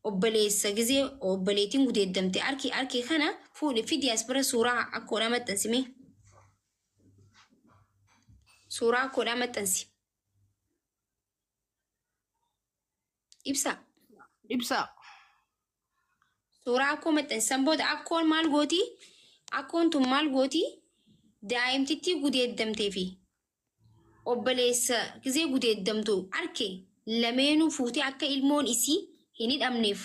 Obboleessa gizee obboleettiin gudeeddamte arki arke kana fuudhi fidi as bira suuraa akkoodhaa maxxansi mee. Suuraa akkoodhaa maxxansi. Ibsa. Ibsa. Suuraa akkoo maxxansi. San booda akkoon maal gooti? Akkoon tun maal gooti? Daa'imtittii gudeeddamtee fi obboleessa gizee gudeeddamtu arke lameenuu fuutee akka ilmoon isii hin hidhamneef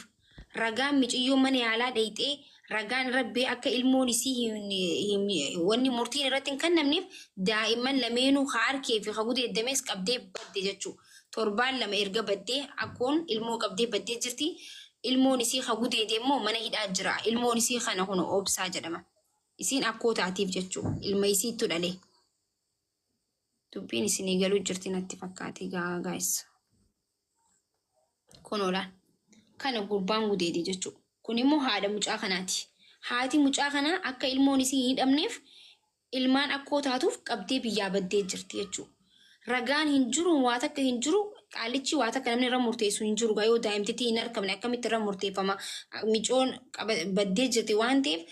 ragaan miciyyoo mana yaalaa dheyxee ragaan irra bee akka ilmoon isii hin wanni murtiin irratti hin kennamneef daa'imman lameenuu ka arkee fi ka gudeeddamees qabdee badde jechuu. Torbaan 2 erga baddee akkoon ilmoo qabdee baddee jirti. Ilmoon isii ka gudeede immoo mana hidhaa jira. Ilmoon isii kana kuno Obsaa jedhama. Isiin akkoo taatiif jechuu. Ilma isiittu dhale. Dubbiin isinii galuu jirti natti fakkaate gaa guys. Kunoo laal. Kana gurbaan gudeede jechuu. Kun immoo haadha mucaa kanaati. Haati mucaa kanaa akka ilmoon isii hin hidhamneef ilmaan akkoo taatuuf qabdee biyyaa baddee jirti jechuu. Ragaan hin jiru, waa takka hin jiru, qaallichi waa takka namni irra murteessu hin jiru. Gaa yoo daa'imtittii hin argamne akkamitti irra murteeffama? Micoon baddee jirti waan ta'eef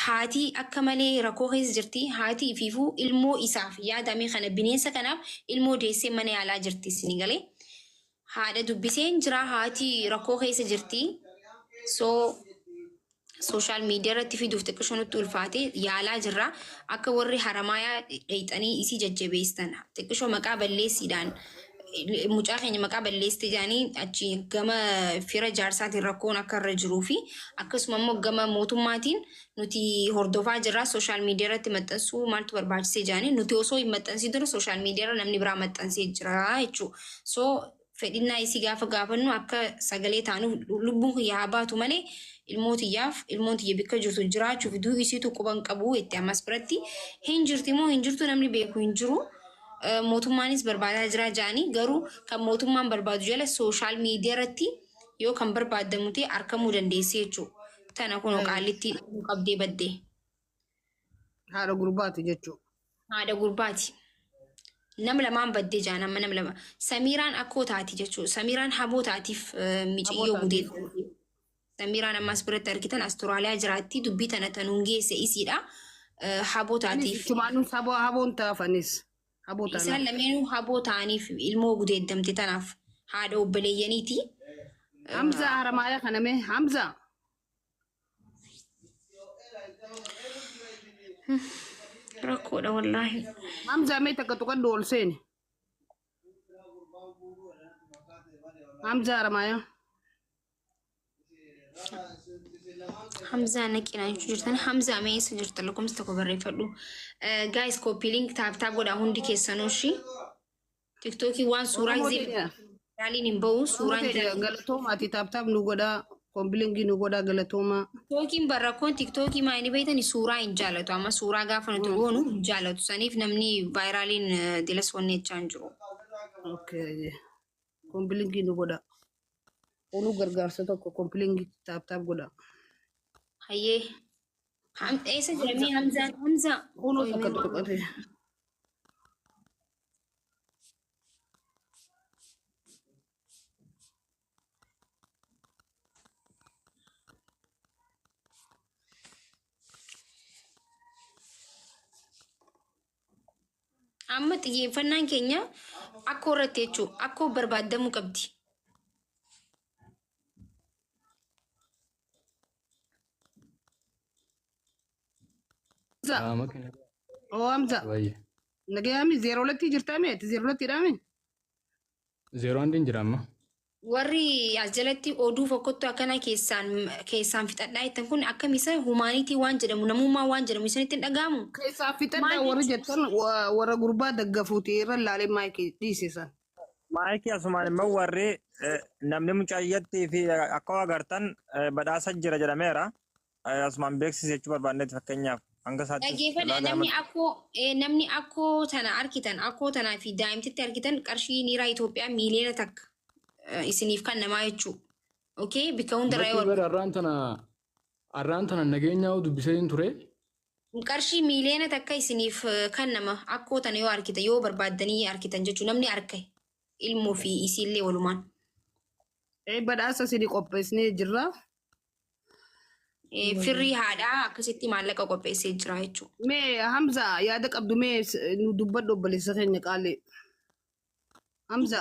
haati akka malee rakkoo keessa jirti. Haati ifiifuu ilmoo isaaf yaadame kana bineensa kanaaf ilmoo deessee mana yaalaa jirti isin galee. Haadha dubbiseen jira haati rakkoo keessa jirti. So social media irratti fiduuf xiqqisho nutti ulfaate yaalaa jirra. Akka warri Haramaayaa dheyxanii isii jajjabeessitan xiqqisho maqaa balleessiidhaan mucaa keenya maqaa balleessite jedhanii achi gama fira jaarsaatiin rakkoon akka irra jiruu fi akkasuma immoo gama mootummaatiin nuti hordofaa jirra social media irratti maxxansuu maaltu barbaachisee jedhanii nuti osoo hin maxxansin dura social media irra namni biraa maxxansee jira jechuudha. So fedhinnaa isii gaafa gaafannu akka sagalee taanuuf lubbuun kiyya haa baatu malee ilmoo tiyyaaf ilmoon tiyya bikka jirtu jiraachuu fi du'uu isiitu quban qabu jette ammas biratti hin jirti moo hin jirtu namni beeku hin jiru. Mootummaanis barbaadaa jira jaanii garuu kan mootummaan barbaadu jala sooshaal miidiyaa irratti yoo kan barbaadamu ta'e arkamuu dandeessi jechuudha. Tana kunoo qaallittii qabdee baddee. Haadha gurbaati jechuudha. Haadha gurbaati. Nam lamaan baddee jaan amma nam lama. Samiiraan akkoo taati jechuudha. Samiiraan haboo taatiif miciyyoo Haboo taatiif. gudeeddi. Samiiraan ammas biratti argitan Asturaaliyaa jiraatti dubbii tana tanuun geesse isiidha. Haboo Anis taatiif. ichumaanuu saboo haboon taaf anis. Haboo Isaan taanaaf. lameenuu haboo ta'aniif ilmoo gudeeddamte tanaaf haadha obboleeyyaniiti. Hamzaa Haramaayaa kana mee Hamzaa. Rakkoodha wallaahi. Hamzaa mee takka tuqadhu ol seeni. Hamzaa Haramaayaa. Hamzaa naqinaa jechuu jirtan. Hamzaa mee eessa jirta lakkoofsa tokko barreeffadhu. Guys copy link taap taap godhaa hundi keessanuu ishii. Tiktookii waan suuraa Oromoo gisee teenya. yaaliin hin bahu Oromoo suuraan teenya jira. galatoomaati taap taap nu godhaa kombilingii nu godhaa galatoomaa. Tiktookiin barrakkoon tiktookii maa inni beektani suuraa hin jaalatu amma suuraa gaafa nuti goonu hin jaalatu saniif namni vaayiraaliin dilas wanni jechaa hin jiru. Okay. Kombilingii nu godhaa. Onuu gargaarsa tokko kombilingii taap taap godhaa. Hayyee. Eessa jira mee Hamzaan? Hamzaa. Onuu takka tuqate. Amma xiyyeeffannaan keenya akkoo irratti jechuudha. Akkoo barbaaddamuu qabdi. Hamza. Qaama kana Oo Hamza. baay'ee. Nagayaami zeeroo lattii jirtaa mee? Ati zeeroo lattiidhaa mee? Zeeroo andiin jira amma. Warri as jalatti oduu fokkottuu akkanaa keessaan keessaan fixadhaa jettan kun akkam isa humaanitii waan jedhamu namummaa waan jedhamu isinitti hin dhaga'amu? Keessaa fixadhaa Maal warri jechuudha? jettan warra gurbaa daggafuuti irra laalee maayikii dhiise san. Maayikii asumaan immoo warri namni mucayyattii fi akka agartan badhaasa jira jedhameera. Asumaan beeksisi jechuu barbaanneeti fakkeenyaaf hanga isaatti Dhaggeeffadha silaa namni ganama. akkoo namni akkoo tana arkitan akkoo tanaa fi daa'imtitti arkitan qarshii niiraa Itoophiyaa miiliyoona takka isiniif kan namaa jechuu. Okay bikka hundarraa yoo Makii bara arraan tana arraan tana nageenyaa dubbisee hin ture. Qarshii miiliyoona takka isiniif kan nama akkoo tana yoo arkitan yoo barbaaddanii arkitan jechuu namni arke ilmoo fi isiillee walumaan. Badhaasa isinii qopheessinee jirra. Firrii haadhaa akkasitti maallaqa qopheessee jira jechuudha. Mee Hamza, yaada qabdu mee nu dubbadhu, obboleessa keenya qaalee. Hamza.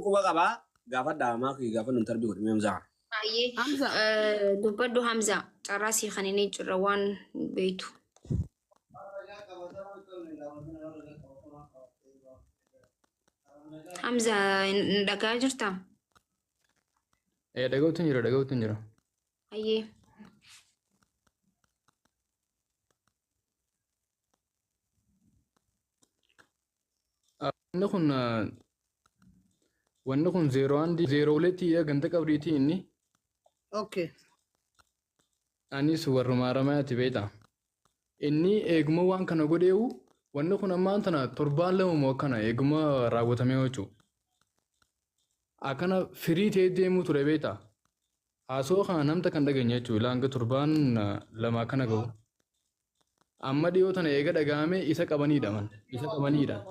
Quba qabaa, gaafadhaa maakii gaafa nun tarbii godhame Hamzaa. Baay'ee Hamza. Dubbadhu Hamza, carraa sii kan inni jirra waan beektu. Hamza, hin dhagaa jirtaa? Dhaga'uutu jira, dhaga'uutu jira. Hayyee. Wanni kun wanni kun 01 02 ganda qabriitii inni. Anis warruma Haramayaati beektaa. Inni eeguma waan kana godheewu, wanni kun ammaan tana torbaan 2 moo akkana eeguma raawwatamee jechuudha. Akkana firii ta'ee deemuu ture beektaa. Haasoo kana namta kan dhageenye jechuudha hanga torbaan 2 akkana gahu. Amma dhiyoo tana eega dhaga'ame isa qabanii hidhaman. Isa qabanii hidhan.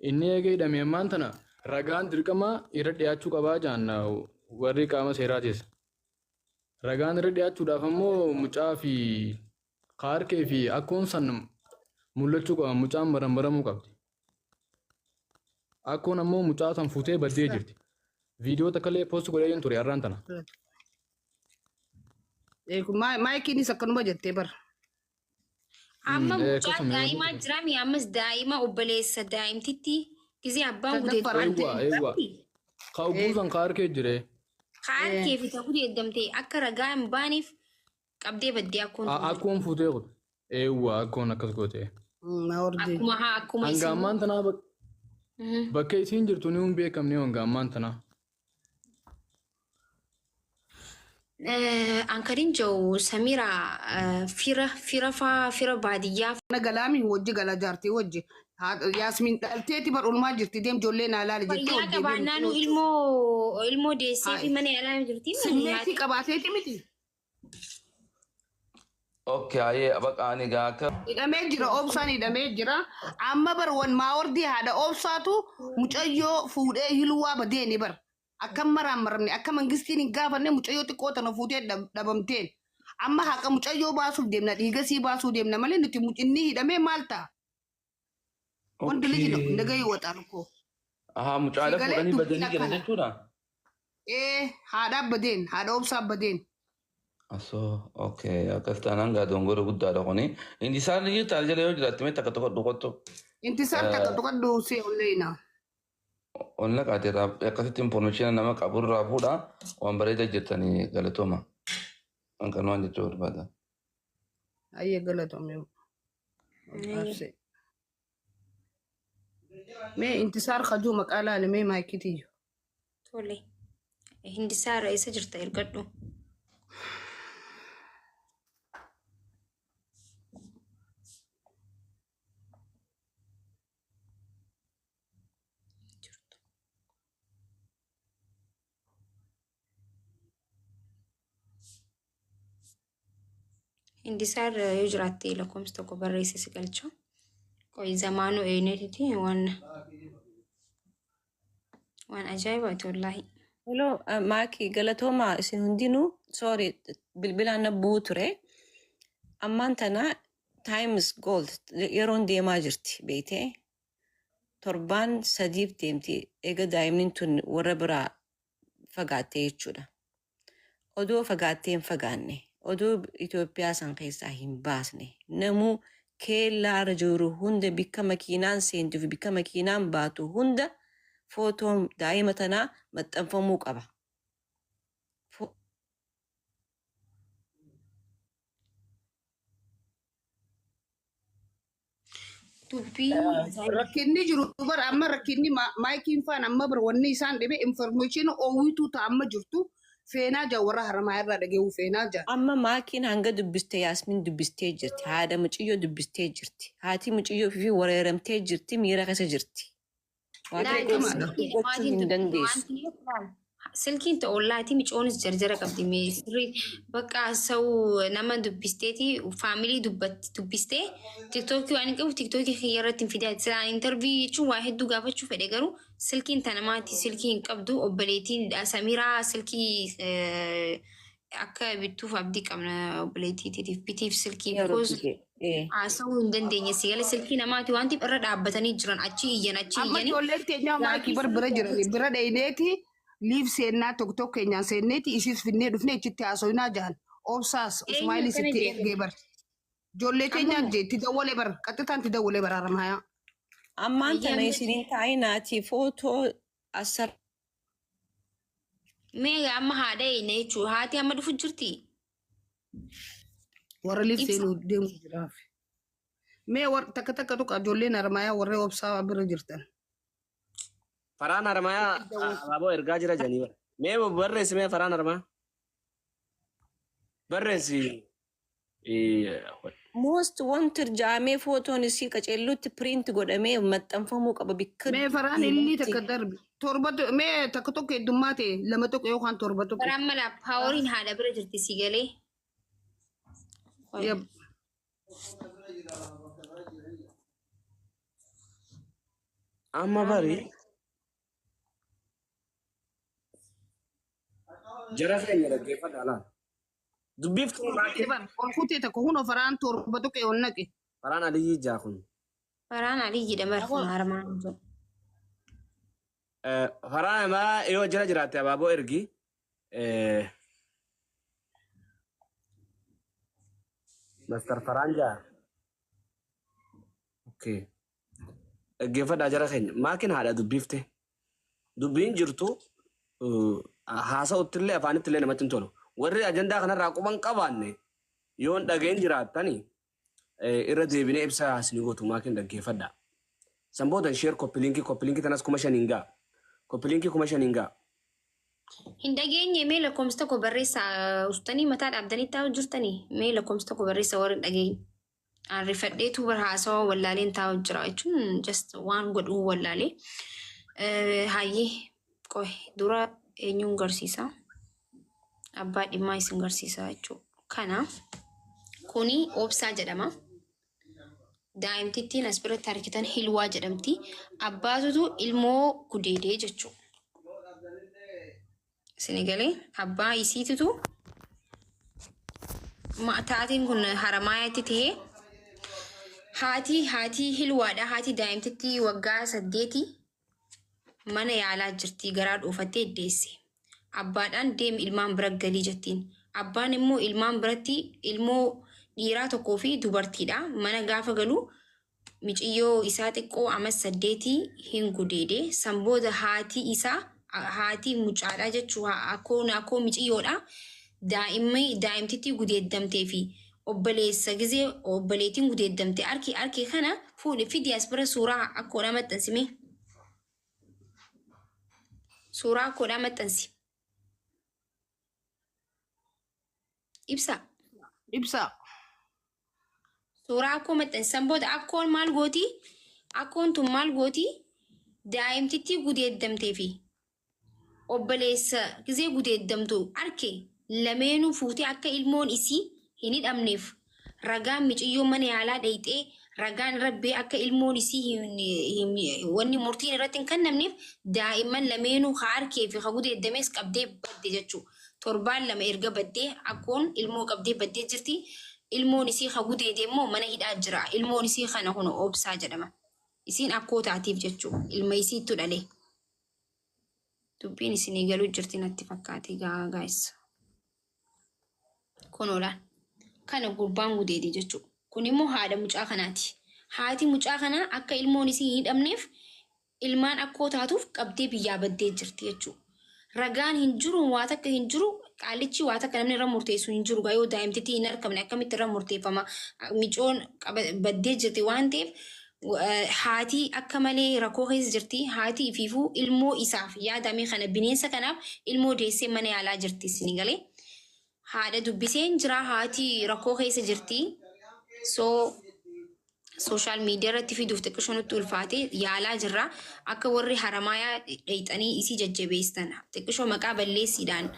Inni eega hidhame ammaan tana ragaan dirqama irra dhiyaachuu qabaa jaan warri qaama seeraatis. Ragaan irra dhiyaachuudhaaf ammoo mucaa fi kaarkee fi akkoon san mul'achuu qaba. Mucaan marammaramuu qabdi. Akkoon ammoo mucaa san fuutee baddee jirti. Viidiyoo takka illee post godhee ture har'aan tana. Maayikiinis akkanuma jettee bara. Amma mucaan Akkasuma. daa'imaa jiraami, ammas daa'ima obboleessa daa'imtitti gisee abbaan gudeedu. Eewwa, eewwa. Ka oguu kaarkee jire. Kaarkee fi ta gudeeddamte akka ragaa hin baaneef qabdee baddee akkoon. Akkoon fuutee kutu. Eewwa, akkoon akkas goote. Akkuma haa akkuma Hanga isin. ammaan tanaa bakka isiin jirtu ni hin beekamne hanga ammaan tanaa. Ankarin jiru Samira, fira faa, fira baadiyyaa. Mana galaami wajji gala, jaartii wajji. Yaasmiin dhalteeti bar, oolmaa jirti, deem ijoollee naa laali jettee Fayyaa wajji qabaannaanu ilmoo deessee fi mana yaalaa jirti. Simmeetii qabaateeti miti. Okay, ayyee, baqa ani gaa akka Hidhamee jira, Obsaan hidhamee jira. Amma bar wan maawardii haadha Obsaatu mucayyoo fuudhee Hiluwaa badeeni bar. Akka maraan maramne, akka mangistiin hin gaafanne, mucayyoo xiqqoo tana fuutee dhabamteen. Amma haqa mucayyoo baasuuf deemna, dhiigasii baasuu deemna malee nuti inni hidhamee maal ta'a? Wanti liji nagayi waxaan koo. Ahaa, mucaadha Sigalee fuudhanii dubbiin badanii jiran akkana. jechuudha. Ee, haadha badeen, haadha Obsaa badeen. Asoo, okay, akkas taanaan gaa dongora guddaadha kuni. Inni isaan ni jirta jala yoo jiraatte mee takka tokko dhuqottu. Intisaar takka tuqadhu see olleena. Ol naqaate irraa akkasitti information nama qaburraa fuudha, waan bareeda jirtanii, galatooma. Kan kan waan jechuu barbaada. Ayyee, galatoomi. Obse. Mee Intisaar kajuu maqaa laale mee maayikitiyyu. Tole. Hindisaara, eessa jirta? Ergadhu. Hindisaar yoo jiraatte lakkoomsa tokko barreesse si galcha. Qoy, zamaanuu eenyuti, waan ajaa'ibaati wallaahi. Hello, Maaki, galatooma isin hundinuu. Sorry, bilbilaan na bu'uu ture. Ammaan tana time is gold. Yeroon deemaa jirti, beeytee. Torbaan 3f deemti. Eega daa'imni tun warra biraa fagaattee jechuudha. Odoo fagaattee hin fagaanne, odoo Itoophiyaa san keessaa hin baasne, namuu keellaarra jiru hunda, bikka makiinaan seentuu fi bikka makiinaan baatu hunda footoon daa'ima tanaa maxxanfamuu qaba. Dubbii Rakkinni jiru bar, amma rakkinni maayikiin faan amma bar wanni isaan dhibe information oowwituu ta'a amma jirtu feenaa jaa, warra Haramaa irraa dhageewu feenaa jaa. Amma maakiin hanga dubbiste, Yaasmin dubbistee jirti. Haadha muciyyoo dubbistee jirti. Haati muciyyoo fi wareeramtee jirti. Miira keessa jirti. Waa Laal, tokko Beekamaadha. dubbachuu maatiin hin dubbiste waan dandeessu. ta'eef laal. Silkiin ta'e ollaati micoonis jarjara qabdi. Mee sirrii bakka haasa'u nama dubbisteeti faamilii dubbistee tiktookii waan hin qabu tiktookii kiyya irratti hin fidaa. Silaa intarvii jechuun waa hedduu gaafachuu fedhe garuu silkiin tanamaati silkii hin qabdu obboleettiin Samiraa silkii akka bittuuf abdii qabna obboleettiitiif bitiif silkii Yaa because Rabbi kee. haasa'uu hin dandeenye si gala silkii namaati waan ta'eef irra dhaabbatanii jiran achi iyyan achi Amma iyyanii ijoolleen teenyaa maakii bar bira jirani bira dheyneeti liif seennaa tokko tokko keenyaan seenneeti isiis finnee dhufnee ichitti haasofnaa jahan obsaas eenyu Usmaayilis akkana itti jee ergee bar. Ijoollee teenyaa amma jee itti dawwalee bar qaxxitaan itti dawwalee bar haramayaa. Ammaan tana ayyaan isiniin taa'inaati footoo asar mee amma haadha eeyna jechuudha haati amma dhufu jirti Warra liif ibsa seenuu deemu jiraaf. Mee warra takka takka tuqa ijoolleen haramayaa warra obsaa bira jirtan. Faraan harmayaa Itti dawwale. abaaboo ergaa jira jedhanii bara. Mee barreessi mee faraan harmaa. Barreessi. Most wanted jaamee footoon isii qaceellutti print godhamee maxxanfamuu qaba bikka Mee faraan illi deemutti. takka darbe torba mee takka tokko heddummaa ta'e lama tokko yookaan torba tokko. Baraan mala paaworiin haadha bira jirti si galee. Yab. Amma bari jara keenya dhaggeeffadha laal. Dubbiiftuu maakii. Bar ol kutee takka hunoo faraan torba tokko ol naqe. Faraan Aliyyii Jaakun. Faraan Aliyyi dha kun harmaan jiru. Faraan hamaa yoo jala jiraatte abaaboo ergi. Master Faraan jaa. Okay. Dhaggeeffadhaa jara keenya. Maakiin haadha dubbiifte. Dubbiin jirtu haasa'uttillee afaanittillee namatti hin tolu. Warri ajandaa kanarraa quban qabaanne yoon dhageen jiraattani irra deebinee ibsa isinii gootu maakiin dhaggeeffadhaa. San booda sheer koppiliinkii koppiliinkii tanas 5,000 ga'a. Koppiliinkii 5,000 ga'a. Hin dhageenye mee lakkoomsa tokko barreessaa ustanii mataa dhaabdanii taa'u jirtanii mee lakkoomsa tokko barreessaa warri hin dhageenye. Aan rifadheetu bar haasawaa wallaaleen taa'u jira jechuun just waan godhuu wallaalee. Hayyee qoy dura eenyuun garsiisa? Abbaa dhimmaa isin garsiisa jechuudha. Kana kuni obsaa jedhama. Daa'imtittiin as biratti argitan hilwaa jedhamti. Abbaatutu ilmoo gudeedee jechuudha. Isin galee abbaa isiitutu taatiin kun haramaayaatti ta'ee haati hilwaadha. Haati daa'imtittii waggaa 8 mana yaalaa jirti garaa dhuunfattee deesse. Abbaadhaan deemi ilmaan bira galii jettiin. Abbaan immoo ilmaan biratti ilmoo dhiiraa tokkoo fi dubartiidha. Mana gaafa galu miciyyoo isaa xiqqoo amma 8 hin gudeede. San booda haati isaa haati mucaadha jechuu akkoo miciyyoodha. Daa'imni daa'imtittii gudeeddamtee fi obboleessa gizee obboleettiin gudeeddamte arki arki kana fuudhe fidi as bira suuraa akkoodhaa maxxansime. Suuraa akkoodhaa maxxansi. Ibsa. Ibsa. Suuraa akkoo maxxansi. San booda akkoon maal gooti? Akkoon tun maal gooti? Daa'imtittii gudeeddamtee fi obboleessa gizee gudeeddamtu arke lameenuu fuutee akka ilmoon isii hin hidhamneef ragaan miciyyoo mana yaalaa dhayxee ragaan rabbee akka ilmoon isii wanni murtiin irratti hin kennamneef daa'imman lameenuu haa arkee fi haa gudeeddamees qabdee badde jechuudha. Torbaan lama erga baddee akkoon ilmoo qabdee baddee jirti. Ilmoon isii haa gudeede immoo mana hidhaa jira. Ilmoon isii kana kun obsaa jedhama. Isiin akkoo taatiif jechuudha. Ilma isiittu dhale. Dubbiin isinii galuu jirti natti fakkaate gaayis. Kun oolaan. Kana gurbaan gudeede jechuudha. Kun immoo haadha mucaa kanaati. Haati mucaa kanaa akka ilmoon isii hin hidhamneef ilmaan akkoo taatuuf qabdee biyyaa baddee jirti jechuudha. Ragaan hin jiru waa takka hin jiru qaalichi waa takka namni irra murteessu hin jiru yoo daa'imtitti hin argamne akkamitti irra murteeffama micoon baddee jirti waan ta'eef haati akka malee rakkoo keessa jirti haati ifiifuu ilmoo isaaf yaadame kana bineensa kanaaf ilmoo deessee mana yaalaa jirti isin galee. Haadha dubbiseen jira haati rakkoo keessa jirti. So Social media irratti fiduuf xiqqishoo nutti ulfaate yaalaa jirra. Akka warri Haramaayaa dheeyxanii isii jajjabeessan xiqqishoo maqaa balleessiidhaan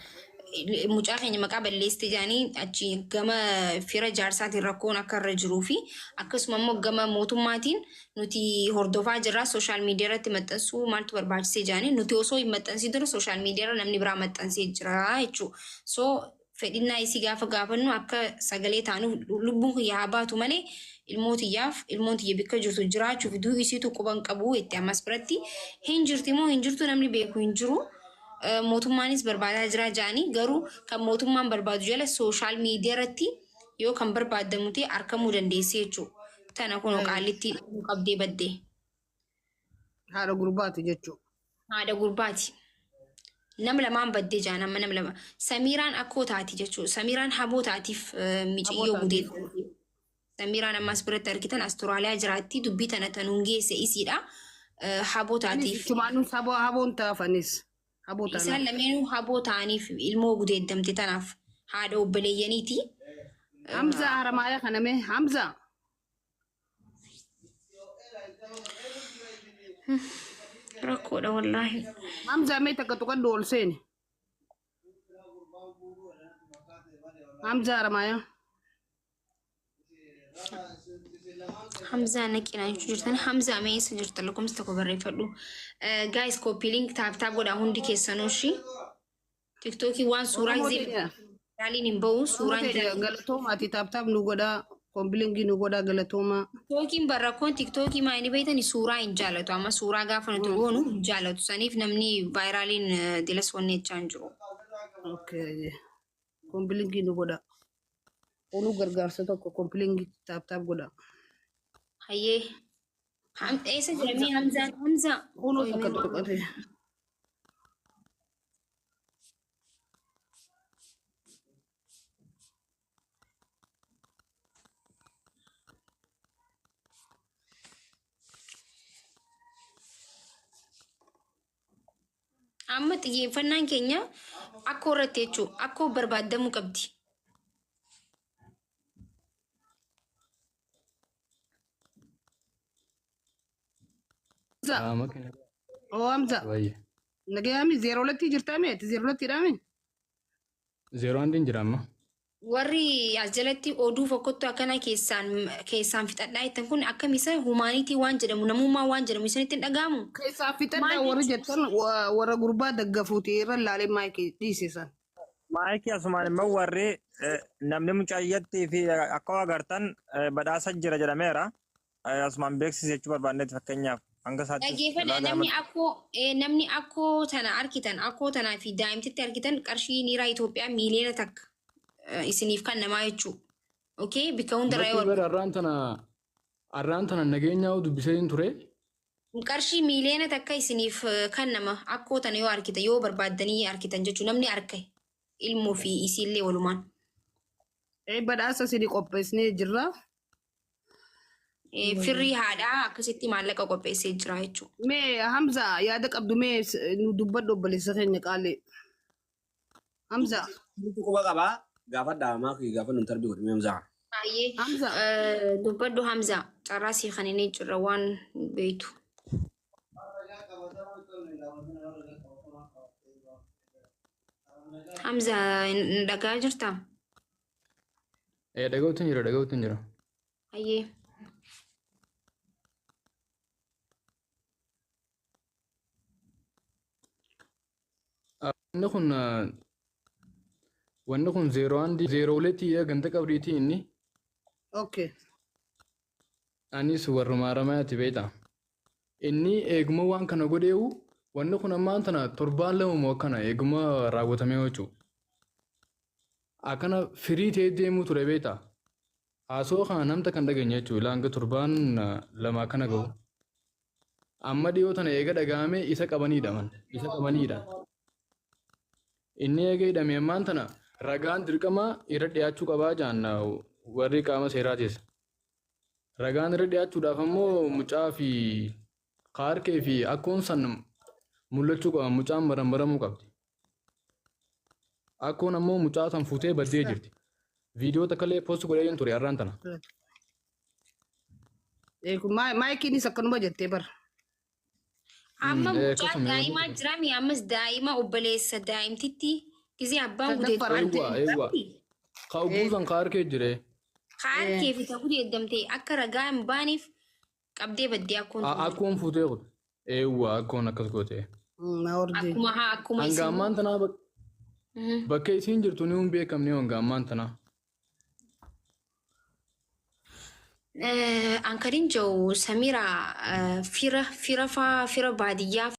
mucaa keenya maqaa balleessite jedhanii achi gama fira jaarsaatiin rakkoon akka irra jiruu fi akkasuma immoo gama mootummaatiin nuti hordofaa jirra, social media irratti maxxansuu maaltu barbaachisee jedhanii nuti osoo hin maxxansin dura social media irra namni biraa maxxansee jira jechuudha. So fedhinnaa isii gaafa gaafannu akka sagalee taanuuf lubbuun kiyya haa baatu malee ilmoo tiyyaaf ilmoon tiyya bikka jirtu jiraachuuf du'u isiitu quban qabu itti ammas biratti hin jirti moo hin jirtu namni beeku hin jiru. Mootummaanis barbaadaa jira jedhanii, garuu kan mootummaan barbaadu jala social media irratti yoo kan barbaadamu ta'e argamuu dandeessi jechuudha. Tana kun qaalitti qabdee baddee. Haadha gurbaati jechuudha. Haadha gurbaati. Nama lamaan baddee jaan amma nama lama. Samiiraan akkoo taati jechuudha. Samiiraan haboo taatiif miciyyoo gudeedha. Samiiraan ammas biratti argitan Asturaaliyaa jiraatti, dubbii tana tanuun geesse isiidha. Haboo taatiif. Chumaanuu saboo haboon taafanis. Haboo Isaan taanaaf. lameenuu haboo ta'aniif ilmoo gudeeddamte tanaaf haadha obboleeyyaniiti. Hamza Haramaaya kana mee Hamza. Rakkoodha wallaahi. Hamza mee takka tuqadhu ol seeni. Hamza Haramaaya. Hamzaa naqinaa jechuu jirtan. Hamzaa mee eessa jirta? Lakkoofsa tokko barreeffadhu. Guys, copy link tap tap godhaa hundi keessanuu shi. TikTokii waan suuraa Oromoo gisee teenya. yaaliin hin bahu suuraan Oromoo teenya galatoomaati, tap tap nu godhaa, copy link nu godhaa, galatoomaa. TikTokiin barrakkoon TikTokii maayini beeytani, suuraa hin jaalatu. Amma suuraa gaafa nuti goonu hin jaalatu. Saniif namni viraliin dilas wanni jechaa hin jiru. Okay. Copy link nu godhaa. Onuu gargaarsa tokko copy link tap tap godhaa. Hayyee. Eessa jiramee Hamzaan? Hamzaa. Onuu takka tuqate. Amma xiyyeeffannaan keenya akkoo irratti jechuudha. Akkoo barbaadamuu qabdi. Hamza. Qaama keenya Oo Hamza. baay'ee. Nagayaami 02 jirtaa meeti 02 dhaami. 01 jira amma. Warri as jalatti oduu fokkottuu akkana keessaan keessaan fixadhaa jettan kun akkam isa humanity waan jedhamu, namummaa waan jedhamu isinitti hin dhaga'amu? Keessaa fixadhaa warri jettan warra gurbaa daggafuuti irra laalee maayikii dhiisisan. Maayikii asumaan immoo warri namni mucayyattii fi akka agartan badhaasa jira jedhameera. Asumaan beeksise jechuu barbaanneeti, fakkeenyaaf hanga isaatti. Dhaggeeffadha, namni akkoo namni akkoo tana argitan, akkoo tanaa fi daa'imtitti argitan, qarshii niiraa Itoophiyaa 1 miiliyoona isiniif kan namaa jechuudha. Okay, bikka hundarraa Bakki yoo bara arraan tana nageenyaa dubbisee hin ture. Qarshii 1 miiliyoona isiniif kan nama akkoo tana yoo argitan, yoo barbaaddanii argitan jechuudha, namni arge ilmoo fi isiillee walumaan. Badhaasa isinii qopheessinee jirra. Firrii haadhaa akkasitti maallaqa qopheessee jira jechuudha. Mee Hamza, yaada qabdu mee nu dubbadhu, obboleessa keenya qaalee. Hamza. Quba qabaa gaafadhaa, maakii gaafa nun tarbii godhame Hamzaa. Baay'ee Hamza. Dubbadhu Hamza, carraa sii kan inni jirra waan beektu. Hamza, hin dhagaa jirtaa? Dhaga'uutu hin jira, dhaga'uutu hin jira. Hayyee. Wanni kun wanni kun 01 02 ganda qabriitii inni. Anis warruma Haramayaati beektaa. Inni eeguma waan kana godheewu, wanni kun ammaan tana torbaan 2 moo akkana eeguma raawwatamee jechuudha. Akkana firii ta'ee deemuu ture beektaa. Haasoo kana namta kan dhageenye jechuudha hanga torbaan 2 akkana gahu. Amma dhiyoo tana eega dhaga'ame isa qabanii hidhaman. Isa qabanii hidhan. Inni eega hidhame ammaan tana ragaan dirqama irra dhiyaachuu qabaa jaan warri qaama seeraatis. Ragaan irra dhiyaachuudhaaf ammoo mucaa fi kaarkee fi akkoon san mul'achuu qaba. Mucaan barambaramuu qabdi. Akkoon ammoo mucaa san fuutee baddee jirti. Viidiyoo takka illee post godhee hin ture har'aan tana. Maayikiinis akkanuma jettee bara. Amma mucaan Akkasuma yoo daa'imaa jiraami ammas daa'ima obboleessa daa'imtitti gisee abbaan Sadaffaa gudeedu Eewwa eewwa. Ka ugguusan ka harkee jire. Harkee fi ta gudeeddamte akka ragaa hin baaneef qabdee baddee akkoon tun. Akkoon fuutee kutu. Eewwa akkoon akkas goote. Maawardii. Akkuma haa akkuma Hanga isin. ammaan tanaa bakka isiin jirtu ni hin beekamne hanga ammaan tanaa. Ankarin jiru Samira fira fira faa fira baadiyyaa.